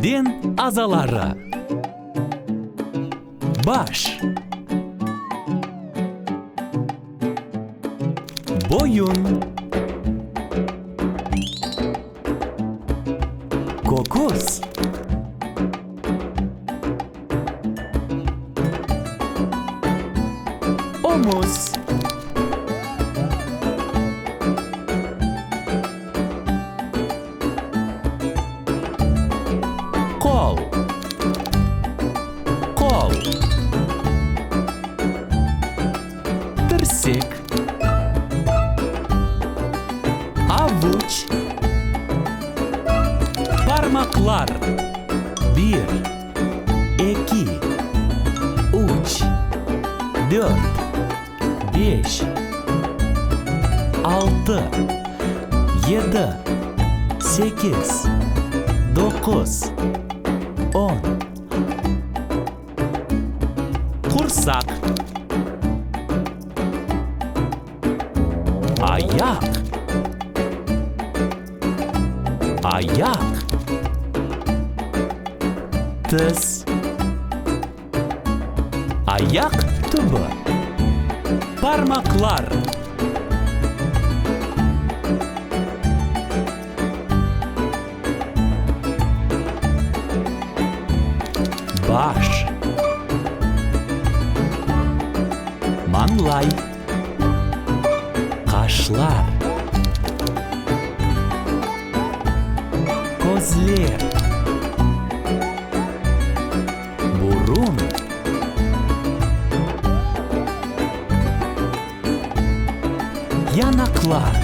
Beden azaları. Baş. Boyun. Köküs. Omuz. Qol. Qol. Tirsek. Avuç. Parmaqlar. Bir, eki, üç, dört, beş, altı, yedi, sekiz, doquz, on. Qursaq. Ayaq. Ayaq. Tiz. Ayaq tübü. Parmaqlar. Baş. Mañlay. Qaşlar. Közler. Burun. Yanaqlar.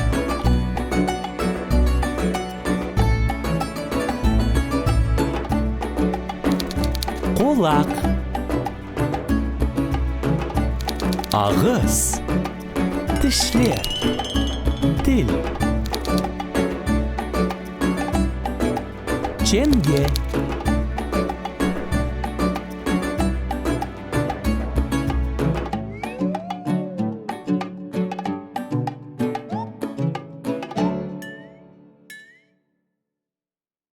Qulaq. Ağız. Tişler. Til. Çenge.